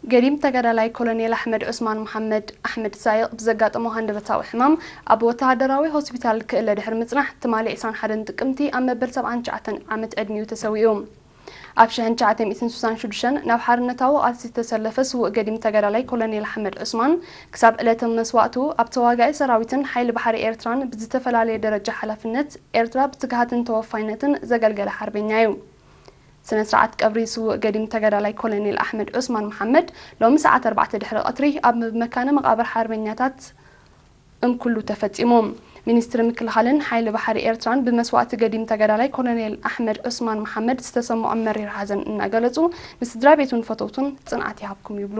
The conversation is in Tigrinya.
ገዲም ተጋዳላይ ኮሎኔል ኣሕመድ ዑስማን መሓመድ ኣሕመድ ሳይቕ ብዘጋጠሞ ሃንደበታዊ ሕማም ኣብ ወተሃደራዊ ሆስፒታል ክእለ ድሕሪ ምጽናሕ፣ ትማሊ ዕስራን ሓደን ጥቅምቲ ኣብ መበል ሰብዓን ትሽዓተን ዓመት ዕድሚኡ ተሰዊኡ። ኣብ ሽሕን ትሽዓተ ሚእትን ስሳን ሽዱሽተን ናብ ሓርነታዊ ቃልሲ ዝተሰለፈ ስዉእ ገዲም ተጋዳላይ ኮሎኔል ኣሕመድ ዑስማን፣ ክሳብ ዕለተ መስዋእቱ ኣብ ተዋጋኢ ሰራዊትን ሓይሊ ባሕሪ ኤርትራን ብዝተፈላለየ ደረጃ ሓላፍነት ኤርትራ ብትግሃትን ተወፋይነትን ዘገልገለ ሓርበኛ እዩ። ስነ ስርዓት ቀብሪ ስዉእ ገዲም ተጋዳላይ ኮሎኔል ኣሕመድ ዑስማን መሓመድ ሎሚ ሰዓት ኣርባዕተ ድሕሪ ቀትሪ ኣብ መካነ መቓብር ሓርበኛታት እምኩሉ ተፈጺሙ። ሚኒስትሪ ምክልኻልን ሓይሊ ባሕሪ ኤርትራን ብመስዋእቲ ገዲም ተጋዳላይ ኮሎኔል ኣሕመድ ዑስማን መሓመድ ዝተሰምዖም መሪር ሓዘን እናገለጹ፣ ንስድራ ቤቱን ፈተውቱን ጽንዓት ይሃብኩም ይብሉ።